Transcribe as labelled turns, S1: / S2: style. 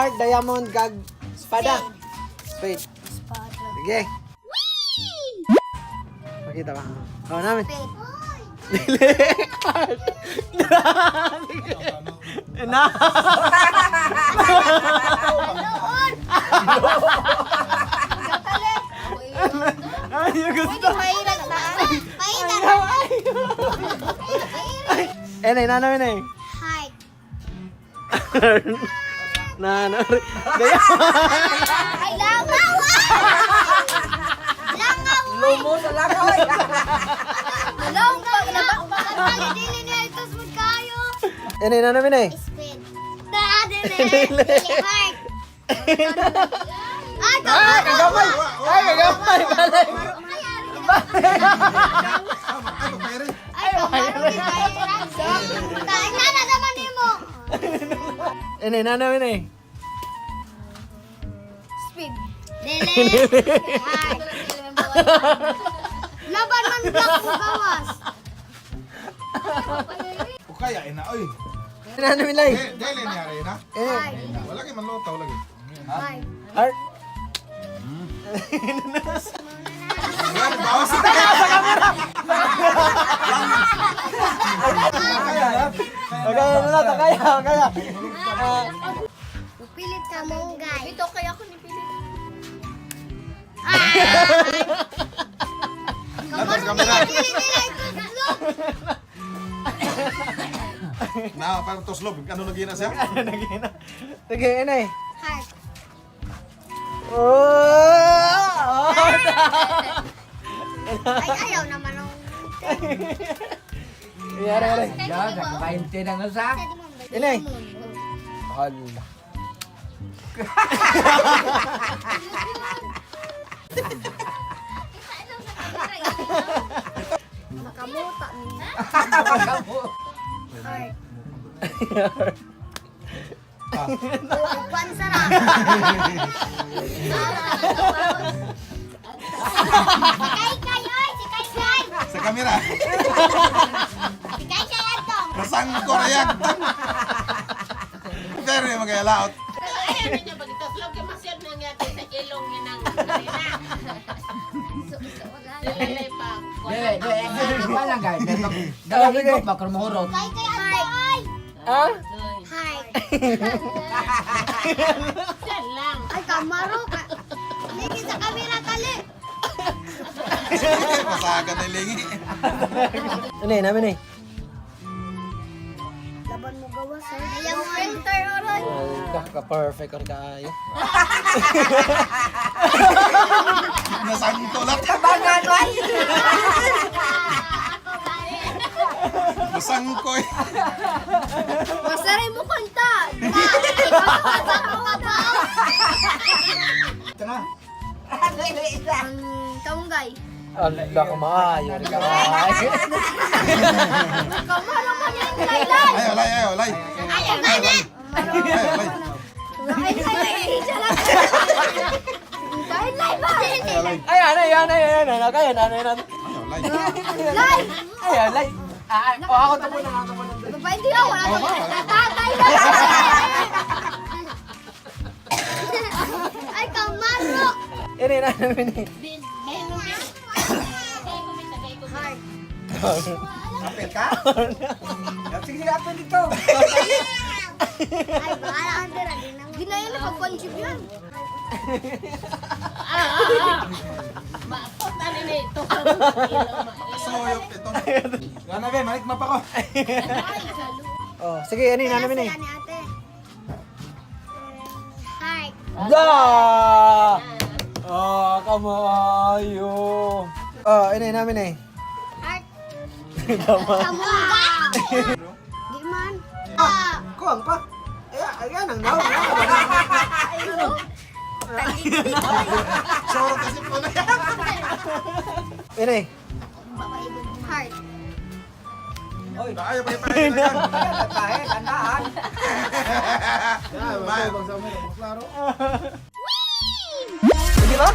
S1: Heart, diamond, gag, espada. Spade.
S2: Espada.
S1: Sige. Pakita ba? Oh, namin.
S2: Spade.
S1: Dili. Heart. Sige. Na.
S2: Noon!
S1: Ay, yung gusto.
S2: Mahirap na. Mahirap.
S1: Eh, na, na, na,
S2: Heart.
S1: na, na, diamond.
S2: Ay, langaw! Langaw!
S3: Lumo sa langaw.
S2: Langaw! Pag dili niya ito kayo.
S1: Eh, na, na, na,
S2: Spade. Na, dili. Heart. Ay,
S1: Ay, kagamay! Ay, kagamay! Balay!
S2: Ay, kamaro Ay, nana naman nimo.
S1: Eh, na, na, na,
S2: Speed. Dili. Heart. Laban man black mo gawas.
S4: O kaya ina oy.
S1: Na, na, na,
S4: Dili niya rin na.
S1: Eh,
S4: Wala kay manlota wala kay.
S2: Heart.
S1: heart.
S4: Wala bawas sa Kaya
S1: Okay, na, na, kaya, kaya. Ah,
S2: Pilit ka monggay.
S5: Ito kaya ako ni Pilit.
S4: Latas kamera.
S2: Dili nila ito slow.
S4: Na parang toslob ano nagina siya?
S1: nagina. Sige, eh, na eh.
S2: Heart.
S1: Oh!
S2: Ay, ayaw naman ang...
S1: Yara, yara.
S3: Yan, nag-20 na nga sa.
S1: Inay. Hala.
S2: Nakamuta ni. Heart. Upan sara. Si Kai Kai, oy! Si Kai Kai!
S4: Sa kamera.
S2: Si Kai Kai atong!
S4: Nasangko na yan. Pero yung mga laot.
S5: Ayaw ninyo pag itoslog kay masyad nang yate sa ilong yun ang karina. Dili pa.
S3: Dili, dili, wala lang guys. Dala higop ba kung mahurot.
S2: Kai Kai atong, oy!
S1: Ah?
S2: Heart.
S5: Yan lang.
S2: Ay, kamaro ka. Ligi sa kamera tali.
S4: Pasagan na lingi.
S1: Ano eh, namin eh.
S2: Laban mo gawas, ha? Ayaw mo filter, oron.
S1: Hala, ka-perfect ka kaayo.
S4: Nasangko lang.
S3: Tabangan man.
S4: Nasangko eh.
S2: Masaray mo kanta.
S4: Ito na.
S2: Ang kaunggay.
S1: Hala, kumaayo. Rin kaayo.
S2: Kamaro ka niya yung laylay.
S4: Ay, walay, ay, walay.
S2: Ayaw na na.
S4: Ay, walay.
S2: Ay, ay, ay, Dahil live ba?
S4: Ay, walay.
S1: Ay, ano, yan, ay, ay, ay, kaya, ano, yan.
S4: Ay, walay.
S2: Live!
S1: Ay, ay, ah, oh, ako tapo na, ako tapo na.
S2: Baba, hindi ako. Wala ko. Tatay lang. Ay, kamaro!
S1: Ini, namin eh.
S5: Bin, meron din. Tagay ko, may tagay ko.
S2: Heart.
S3: Apel ka? Sige, sige, apel dito.
S2: Ay, bahala ka tira. Ginayon na pag-conceive yun.
S5: Maapot na nila ito. Ilong, mailong.
S4: Soyok ito. Yan na, be. Malik map ako.
S1: Oh, sige, ano yun, namin eh.
S2: Sila ni ate. Heart.
S1: Da! Oh, kamayo. Oh, ini namin eh.
S2: Heart.
S1: Tama.
S2: Kamunga! Di man. Ah!
S1: Kuwang pa. Eh, ayan ang naw.
S4: Soro kasi po na yan.
S1: Ini.
S2: Heart.
S4: Ayaw pa yung yan.
S3: Kahit, tandaan.
S4: Bye.
S1: Sige ba?